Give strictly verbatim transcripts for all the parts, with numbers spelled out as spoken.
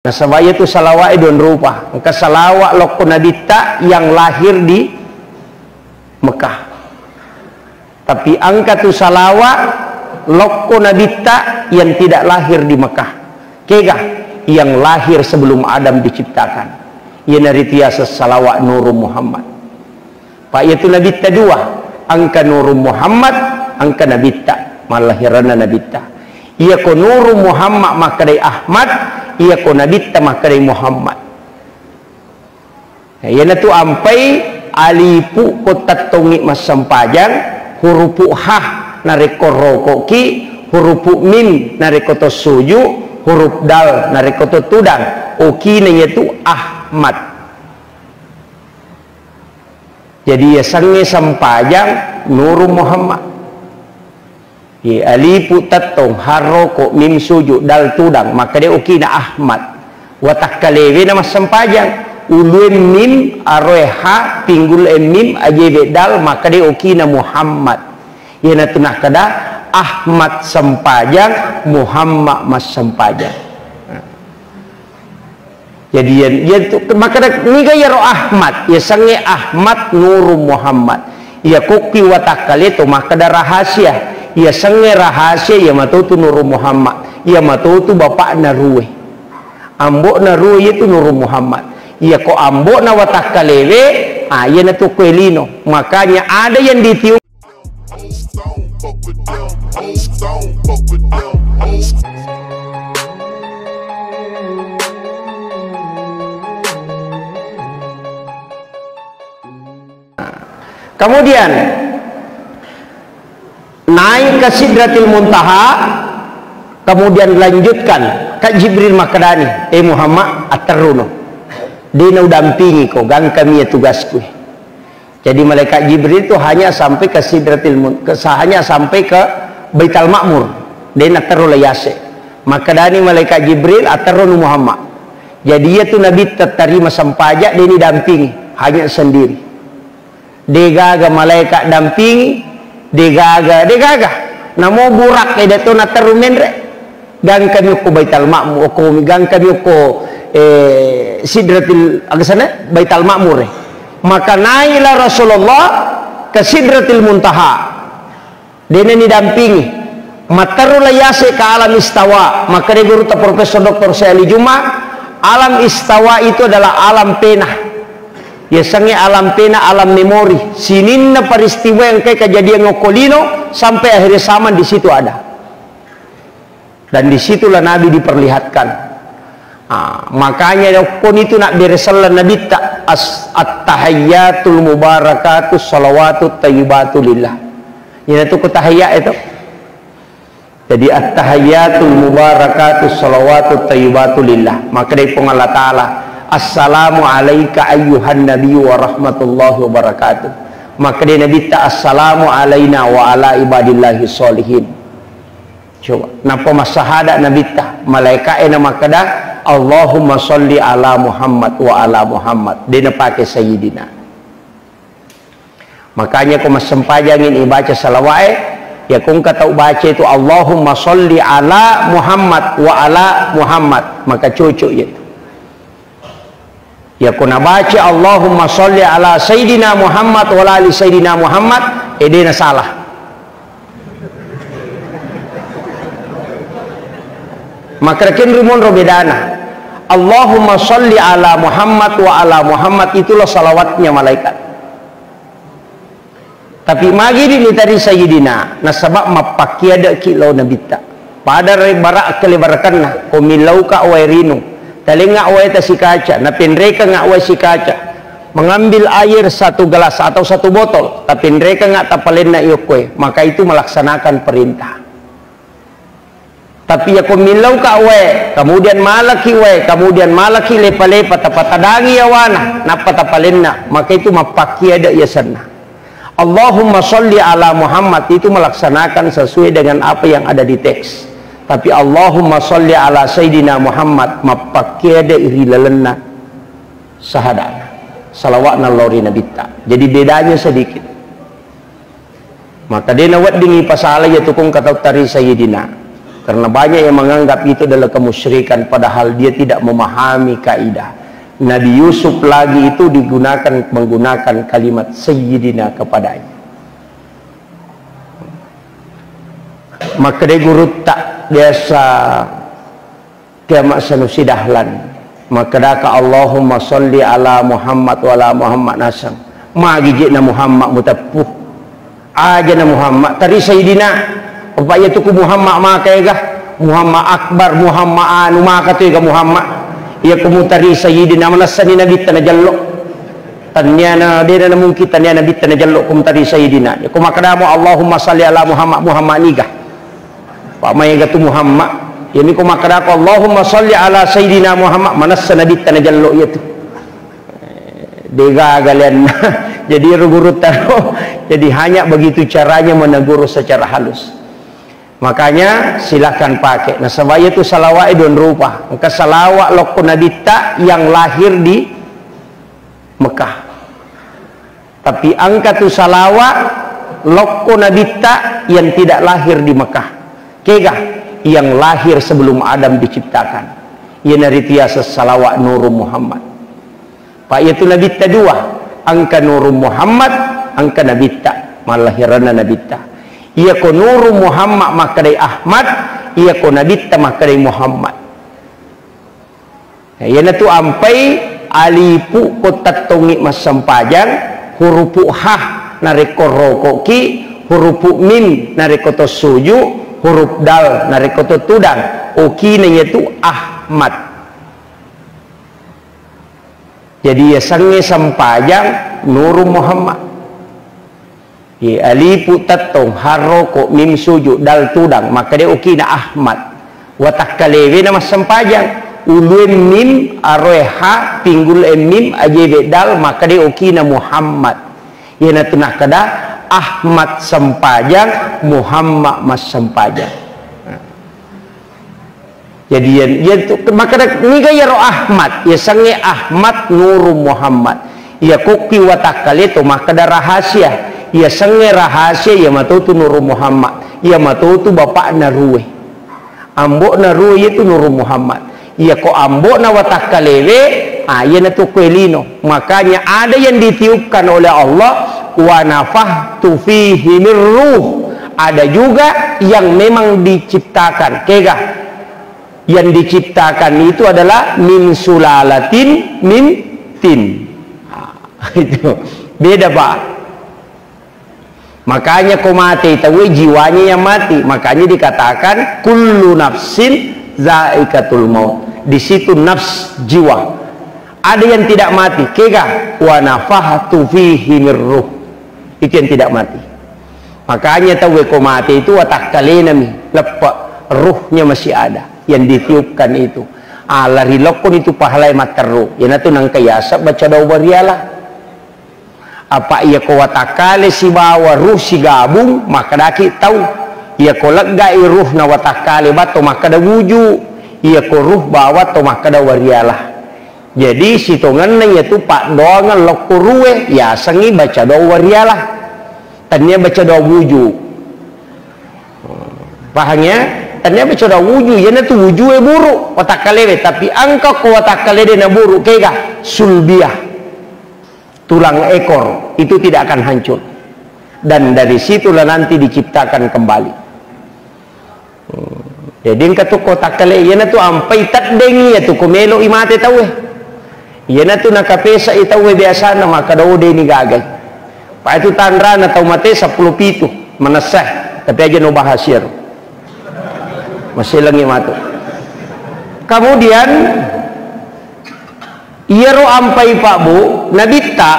Nasaba iyatu salawa'e duang rupa. Engka salawa' lokko nabitta yang lahir di Mekah. Tapi engka tu salawa' lokko nabitta yang tidak lahir di Mekah. Kega? Yang lahir sebelum Adam diciptakan. Iyanaritu yaseng salawa' Nurung Muhammad. Pa iyatu nabitta dua, engka Nurung Muhammad, engka nabitta, mallahiranna nabitta. Iyako Nurung Muhammad makkedai Ahmad, iyako nabitta makkedai Muhammad. Nah, iyanatu ampai alifu ko tettongngi massempajang, hurupu ha narekko rokoki, hurupu mim narekko to suju, huruf dal narekko to tudang. Okina iyatu Ahmad. Jadi yasengnge sempajang Nurung Muhammad. Ye alifu tettong, ha roko, mim suju, dal tudang, makkeda okina Ahmad. Watakkalewe na massempajang. Ulue mim, aroe ha, pinggul e mim, ajebe dal, makkeda okina Muhammad. Iyanatu nakkeda Ahmad sempajang, Muhammad massempajang. Jadi, iya, iya tu, makkeda, niga iyaro Ahmad? Yasengnge Ahmad Nurung Muhammad. Iya kokki watakkale to makkeda rahasia. Yasengnge rahasia, iya matotu Nurung Muhammad. Iya matotu bapakna ruwe. Ambo'na ruwe iyatu Nurung Muhammad. Iya ko ambo'na watakkalewe, ah, iyanatu koe lino. Makanya ada yang ditiup Kemudian naik ke Sidratil Muntaha, kemudian lanjutkan ke Jibril makkedani, "Eh Muhammad, atterruno. Dena udampingi ko, gangkami ya tugasku." Jadi malaikat Jibril itu hanya sampai ke Sidratil Mun-, ke, hanya sampai ke Baital Ma'mur. Dena terro layase. Makkedani malaikat Jibril, "Aterro nu Muhammad." Jadi iya tu Nabi tertarima sempajak, deni dampingi, hanya sendiri. Degaga malaikat dampingi, degaga, degaga. Namo burak eda to naterru menre. Gangkami okko Baital Ma'mur, okko, gangkami okko, eh, Sidratil, aga sana? Baital Ma'mur, eh. Maka naiklah Rasulullah ke Sidratil Muntaha. Dena ni dampingi. Matteru layase ke alam istawa. Maka de guru ta Profesor Doktor Syekh Ali Juma, alam istawa itu adalah alam pena. Yasengnge alam pena, alam memori. Sininna peristiwa yang kayak kejadian okko lino sampai akhir zaman di situ ada. Dan disitulah Nabi diperlihatkan. Ah, makanya okkoni tu nabbere selleng Nabitta, as-, at-tahiyyatul mubarakatus salawatut thayyibatu lillah. Ina tu ko tahiyya itu. Jadi at-tahiyyatul mubarakatus salawatut thayyibatu lillah. Maka dari Puang Allah Ta'ala, "Assalamu alaika ayyuhan nabiyyu wa rahmatullahi wa barakatuh." Maka dari Nabitta, "Assalamu alaina wa ala ibadillahi sholihin." Coba, nappa massahada Nabitta, malaika'e na makkeda, "Allahumma sholli ala Muhammad wa ala Muhammad." De napake Sayyidina. Makanya ko massempajangi ibaca salawa'e, ya ko engka tau baca itu, "Allahumma sholli ala Muhammad wa ala Muhammad." Maka cocok itu. Yako nabaca Allahumma sholli ala Sayyidina Muhammad wa ala ali Sayyidina Muhammad, eh, dena salah. Makkedakenri monro bedana. Allahumma sholli ala Muhammad wa ala Muhammad, itulah salawatnya malaikat. Tapi magi di mitari Sayyidina, nasaba mappakkiadeki lao Nabitta. Pada re-, bara kelebarekanna, ko millauka wae rinung, talengnga wae tasikaca, napenrekengnga wae sikaca, mengambil air satu gelas atau satu botol, tapenrekengnga tapalenna iyokkoe, maka itu melaksanakan perintah. Tapi yako millauka wae, kemudian malaki wae, kemudian malaki lepa-lepa, tapatadangi yawana, nappa tapalenna, maka itu mappakkiada yasenna. Allahumma sholli ala Muhammad itu melaksanakan sesuai dengan apa yang ada di teks. Tapi Allahumma sholli ala Sayyidina Muhammad mappakkiada ri lalenna sahadana. Salawatna lao ri Nabitta. Jadi bedanya sedikit. Maka de naweddingi pasala iya tukung katau tari Sayyidina. Karena banyak yang menganggap itu adalah kemusyrikan, padahal dia tidak memahami kaidah. Nabi Yusuf lagi itu digunakan, menggunakan kalimat Sayyidina kepadanya. Makkeda gurutta biasa kiamat sanusi dahlan. Makkedaka, "Allahumma salli ala Muhammad wa ala Muhammad," naseng. Magi je'na Muhammad muteppu. Ajana Muhammad, tari Sayyidina. Apa iya tu ku Muhammad maka ega? Muhammad Akbar, Muhammad anu maka tu ega Muhammad. Iya ku mutari Sayyidina, manessani Nabitta najello. Tanniana, dena na mungkin tanniana Nabitta najello ku mutari Sayyidina. Iya ku makkedamo, "Allahumma salli ala Muhammad," Muhammad niga? Pak maega tu Muhammad. Iyami ko makkedako, "Allahumma salli ala Sayyidina Muhammad," manessa Nabitta najello iya tu. Degaga lianna. Jadi ero gurutta ro. Jadi hanya begitu caranya menegur secara halus. Makanya silahkan pakai. Nasaba iya tu salawat e dua rupa. Engka salawat lokko Nabitta yang lahir di Mekah. Tapi engka tu salawat lokko Nabitta yang tidak lahir di Mekah. Kega? Yang lahir sebelum Adam diciptakan. Iyanaritu yaseng salawat Nurul Muhammad. Pak, iya tu Nabitta dua, engka Nurul Muhammad, engka Nabitta, mallahiranna Nabitta. Iya ko Nurul Muhammad makkedai Ahmad, iya ko Nabitta makkedai Muhammad. Iyanatu ampai alifu ko tettongngi massempajang, hurupu ha narekko rokoki, hurupu mim narekko to suju, huruf dal narekko to tudang. Okina iyatu Ahmad. Jadi yasengnge sempajang Nurul Muhammad. Ye, alifu tettong, harroko, mim sujud, dal tudang, makkeda okina Ahmad. Watakkalewe na massempajang. Ulue mim, aroe ha, pinggul e mim, ajebe dal, makkeda okina Muhammad. Iyanatu nakkeda Ahmad sempajang, Muhammad massempajang. Jadi, iya, iya tu, makkeda, niga iyaro Ahmad? Yasengnge Ahmad Nurul Muhammad. Iya kokki watakkale to makkeda rahasia. Yasengnge rahasia, iya matotu Nurul Muhammad. Iya matotu bapakna ruwe. Ambokna ruwe iyatu Nurul Muhammad. Iya ko ambokna watakkalewe, ah, iyanatu ko lino. Makanya ada yang ditiupkan oleh Allah, "Wa nafakhtu fihi mir ruh." Ada juga yang memang diciptakan. Kega? Yang diciptakan itu adalah min sulalatin min tin. Ah, itu. Beda, Pak. Makanya ko mate tauwe, jiwanya yang mati. Makanya dikatakan kullu nafsin zaikatul maut. Di situ nafs, jiwa. Ada yang tidak mati. Kega? Wa nafakhtu fihi mir ruh. Itu yang tidak mati. Makanya tauwe ko mate itu watakkalenami leppe, ruhnya masih ada yang ditiupkan itu. Ah, lari lokkoni tu pahalae matteru. Iyanatu nangka yaseng baca doa wariala. Apa iya ko watakkale sibawa ruh sigabung, makkedaki tau. Iya ko leggai ruhna watakkale batto makkeda wuju. Iya ko ruh bawang to makkeda wariala. Jadi sitongenna iyatu paddoangeng lokko ruwe, yasengngi baca doa wariala. Tennia baca doa wuju. Paham ya? Tennia baca doa wuju, iyanatu wujue buruk, watakkalewe. Tapi engka ko watakkale de na buruk, kega? Sulbiah. Tulang ekor itu tidak akan hancur. Dan dari situlah nanti diciptakan kembali. Hmm. Jadi engka tu ko takkale, iyanatu ampai teddeng iyatu ko melo i mate tauwe. Iyanatu nakapesa i tauwe biasana makkeda, "Oh, deni gagai." Pa itu tanrana tau mate seppulo pitu, manessa, tapi aja no bahas iyaro. Masih lengi matu. Kemudian, iyaro ampai Pak Bu, Nabitta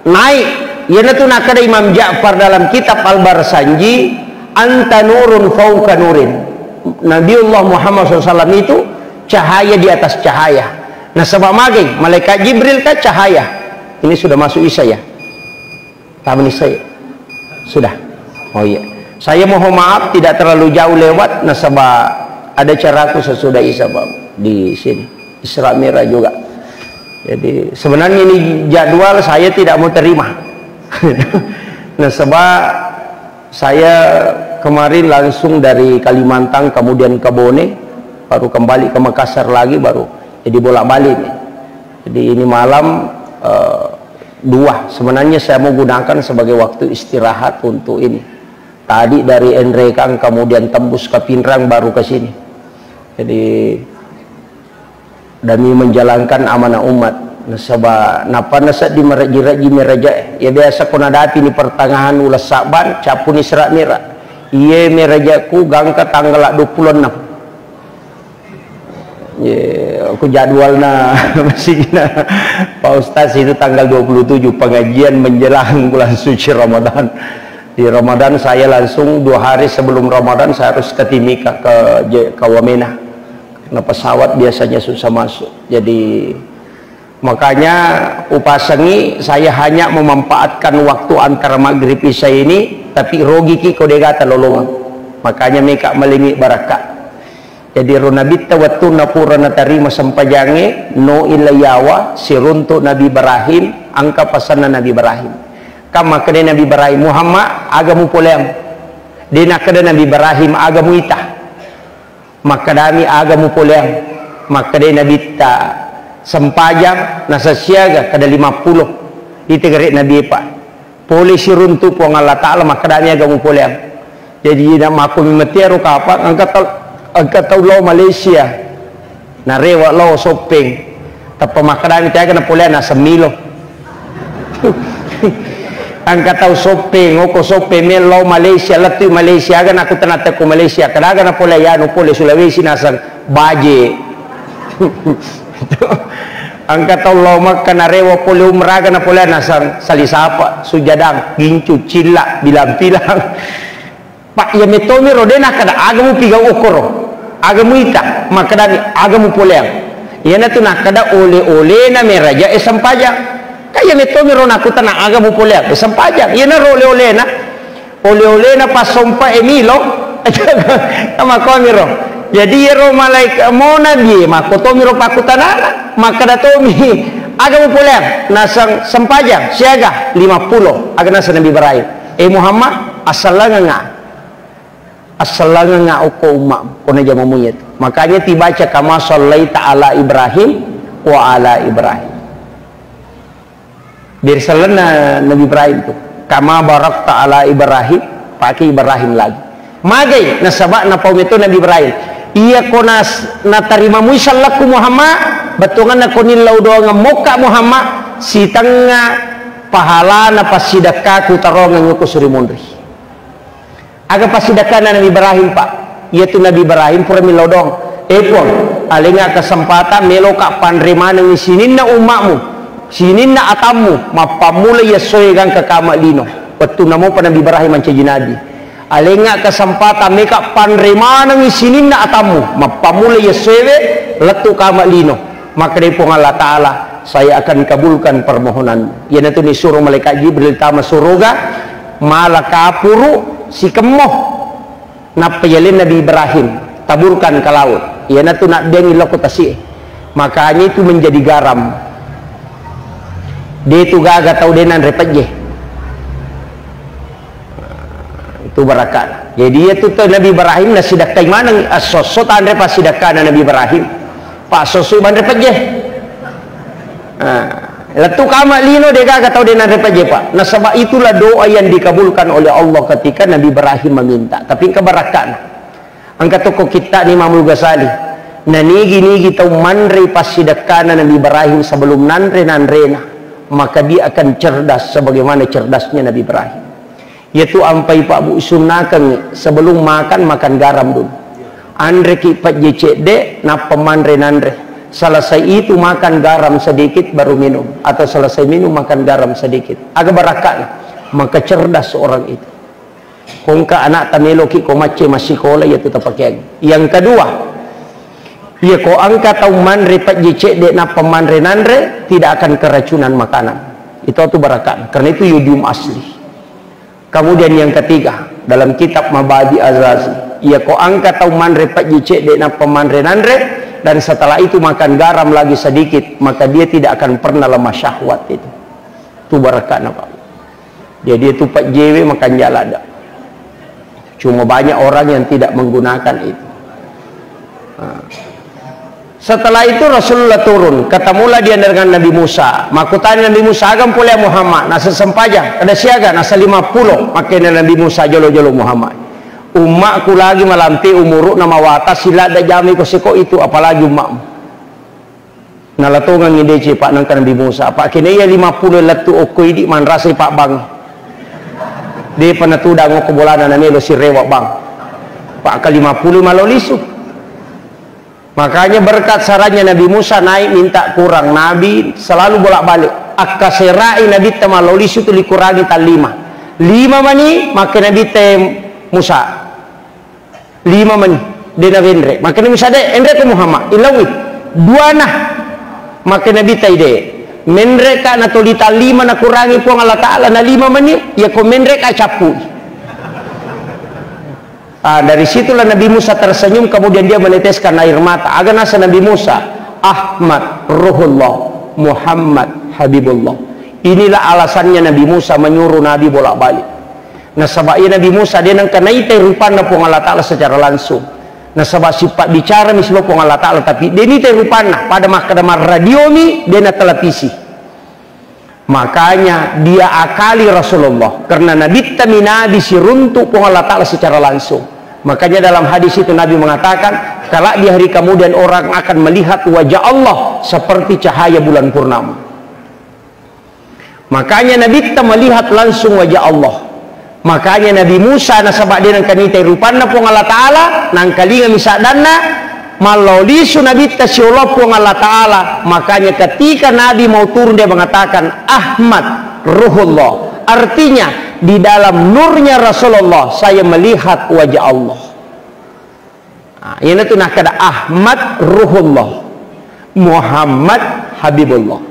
naik. Iyanatu nakkeda Imam Ja'far dalam kitab Al-Barsanji, "Anta nurun fauqa nurin." Nabiullah Muhammad sallallahu alaihi wasallam itu cahaya di atas cahaya. Nasaba magai, malaikat Jibril kan cahaya. Ini sudah masuk Isya ya? Taman Isya ya? Sudah. Oh iya. Saya mohon maaf tidak terlalu jauh lewat, nasaba ada caraku sesudah Isya, Pak, di sini. Isra Mi'raj juga. Jadi sebenarnya ini jadwal saya tidak mau terima. Nasaba saya Kemarin langsung dari Kalimantan, kemudian ke Bone, baru kembali ke Makassar lagi, baru jadi bolak-balik nih. Jadi ini malam, eh, dua, sebenarnya saya mau gunakan sebagai waktu istirahat untuk ini. Tadi dari Enrekang, kemudian tembus ke Pinrang, baru ke sini. Jadi demi menjalankan amanah umat. Nasaba nappa nasedding marejji-rejji meraja. Ya biasa ko nadapi ni pertengahan uleng Sa'ban, cappu ni Isra Mi'raj. Iye merajaku gangka tanggal dua puluh enam. Ye, aku jadwalna masigina Pak Ustaz itu tanggal dua puluh tujuh, pengajian menjelang bulan suci Ramadan. Di Ramadan saya langsung dua hari sebelum Ramadan saya harus ke Timika, ke Je-, ke Wamena. Karena pesawat biasanya susah masuk. Jadi, makanya upasengi saya hanya memanfaatkan waktu antara maghrib isya ini, tapi rogi ki ko dega talolongang. Makanya meka malingi barakka. Jadi ro nabitta wettunna pura natarima sempajangnge, no illa yawa, siruntu Nabi Ibrahim, engka pasanna Nabi Ibrahim. Kam makkeda Nabi Ibrahim, "Muhammad, aga mupoleang?" De nakkeda Nabi Ibrahim, "Aga muita?" Makkedami, "Aga mupoleang?" Makkeda Nabitta, "Sempajang, naseng siaga?" Kada lima puluh. Itegere Nabi, Pak. Pole siruntu Puang Allah Ta'ala, makkedami, "Aga mupoleang?" Jadi na makku mimetiaro kapang, engka tau, engka tau lao Malaysia. Narewa lao Soppeng. Tappa makkedami, "Teaga napoleang?" Naseng milo. Engka tau Soppeng, oko Soppeng, melo lao Malaysia, lettu Malaysia, aga naku tenata ko Malaysia, kadaga napole yanu pole Sulawesi naseng baje. Engka tau lao Makkah narewa pole umrah, aga napole naseng salisapa, sujadang, gincu, cilla, bilang-pilang. Pak, iya mettomiro de nakkeda, "Aga mupigau okkoro? Aga muita?" Makkedami, "Aga mupoleang?" Iyanatu nakkeda, "Ole-olena meraja e sempajang." Ka iya mettomiro nakkutana, "Aga mupoleang?" E sempajang. Iyanaro ole-olena. Ole-olena passompa e milo. Makkuamiro. Jadi iyaro malaika mo nabi e, makkotomiro pakkutanana. Makkeda tomi, "Aga mupoleang?" Naseng, "Sempajang." "Siaga?" "Lima puluh." Aga naseng Nabi Ibrahim, "E Muhammad, assallangenga." Assallangenga okko umma, ko najama mui itu. Makanya tibaca, "Kama sallaita ala Ibrahim wa ala Ibrahim." Biar sellenna Nabi Ibrahim tu. "Kama barakta ala Ibrahim," pakai Ibrahim lagi. Magai, nasaba napau meto Nabi Ibrahim. Iya ko nas-, natarima mui sallakku Muhammad, bettuanganna ko nillau doangeng mokka Muhammad, sitengnga pahalana passidekkaku taroangeng ko suri monri. Aga passidekkanna Nabi Ibrahim, Pak? Iyatu Nabi Ibrahim pura millau doang. "Eh, Puang, alenga kesempatan meloka panre manengi sininna ummamu, sininna atammu, mappammula iya essoe gangka kama lino." Wettunna mopa Nabi Ibrahim mancaji nabi. "Alenga kesempatan meka panre manengi sininna atammu, mappammula iya essoewe lettu kama lino." Makkedai Puang Allah Ta'ala, "Saya akan kabulkan permohonanmu." Iyanatu nisuro malaikat Jibril tama suruga, mala kapuru sikemmo nappa yaleng Nabi Ibrahim, taburkan ke laut. Iyanatu nabbiangi lao ko tasi'e. Makanya itu menjadi garam. De tu gaga tau de nanre pejje. Itu barakana. Jadi iyatu to Nabi Ibrahim nasidakkai maneng, esso-esso tanre passidakkana Nabi Ibrahim. Pak, esso-esso manre pejje. Nah, lettu kama lino de gaga tau de nanre pejje, Pak. Nasaba itulah doa yang dikabulkan oleh Allah ketika Nabi Ibrahim meminta. Tapi engka barakana. Engka tokko kitta'na Imamul Ghazali, nanigi-nigi tau manrei passidekkana Nabi Ibrahim sebelum nanre nanrena, maka dia akan cerdas sebagaimana cerdasnya Nabi Ibrahim. Iyatu ampai Pak Bu, sunnakeng sebelum makan, makan garam dulu. Anreki pejje cedde, nappa manre nanre. Selesai itu makan garam sedikit baru minum, atau selesai minum makan garam sedikit. Aga barakana, maka cerdas orang itu. Ko engka anakta meloki ko macce massikola, iyatu tapakeang. Yang kedua, iya ko engka tau manre pejje cedde nappa manre nanre, tidak akan keracunan makanan. Itu atu barakana. Karena itu yodium asli. Kemudian yang ketiga, dalam kitab Mabadi Azazi, iya ko engka tau manre pejje cedde nappa manre nanre, dan setelah itu makan garam lagi sedikit, maka dia tidak akan pernah lemah syahwat itu. Itu barakana, Pak. Jadi itu pejjewe makan jalada. Cuma banyak orang yang tidak menggunakan itu. Nah. Setelah itu Rasulullah turun, ketemulah dia dengan Nabi Musa. Makkutani Nabi Musa, "Aga polé Muhammad?" Nasa sempajang, kada siaga, nasa lima puluh. Makkeda Nabi Musa, "Jolo-jolo Muhammad. Ummakku lagi malampe umuru'na mawatasi ladda jami ko seko itu, apalagi ummakmu." Nalatongengngi décéng, Pak, nengka Nabi Musa. Apa' kéna iya lima puluh lettu okko idi' manrasai pabbang. Dé'pa natudang okko bolana namélo siréwa bang. Apa' ka lima puluh malo lisu. Makanya berkat sarannya Nabi Musa naik minta kurang. Nabi selalu bolak-balik. Akkasérai Nabitta malo lisu tu likurangi tallima. Lima mani makkeda Nabitta Musa. Lima mani, dé' nawenré'. Makkeda Musa, "Dé', enré'ko Muhammad, illaui." Duana. Makkeda Nabitta, "Dé'. Ménré'ka natolita lima nakurangi Puang Allah Ta'ala na lima mani, iyako ménré'ka cappu'i." Ah, dari situlah Nabi Musa tersenyum, kemudian dia meneteskan air mata. Aga nasa Nabi Musa, "Ahmad Ruhullah, Muhammad Habibullah." Inilah alasannya Nabi Musa menyuruh Nabi bolak-balik. Nasaba' iya Nabi Musa dé' nengka naitai rupanna Puang Allah Ta'ala secara langsung. Nasaba' sipabbicara mi sibawa Puang Allah Ta'ala, tapi dé' nitai rupanna, pada makkeda marradio mi, dé' na televisi. Makanya dia akali Rasulullah, karena Nabitta mi Nabi siruntu' Puang Allah Ta'ala secara langsung. Makanya dalam hadis itu Nabi mengatakan, "Kelak di hari kemudian orang akan melihat wajah Allah seperti cahaya bulan purnama." Makanya Nabitta melihat langsung wajah Allah. Makanya Nabi Musa nasaba' dé' nengka nitai rupanna Puang Allah Ta'ala, nangkalingami saddanna, mallao lisu Nabitta siolo Puang Allah Ta'ala. Makanya ketika Nabi mau turun, dia mengatakan, "Ahmad Ruhullah." Artinya, di dalam nurnya Rasulullah, saya melihat wajah Allah. Ah, iyanatu nakkeda Ahmad Ruhullah, Muhammad Habibullah.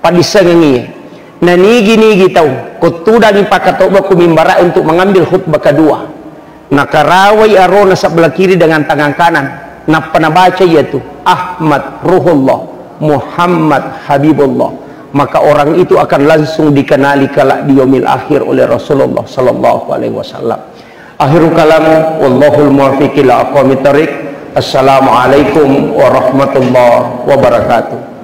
Paddissengengngi. Nanigi-nigi tau, ko tudangi pakkatobba ku mimbara untuk mengambil khutbah kedua. Nakarawai arona sebelah kiri dengan tangan kanan. Nappa nabaca iyatu, "Ahmad Ruhullah, Muhammad Habibullah." Maka orang itu akan langsung dikenali kelak di yaumil akhir oleh Rasulullah sallallahu alaihi wasallam. Akhirul kalam, wallahul muwaffiq ila aqwamit thariq. Assalamualaikum warahmatullahi wabarakatuh.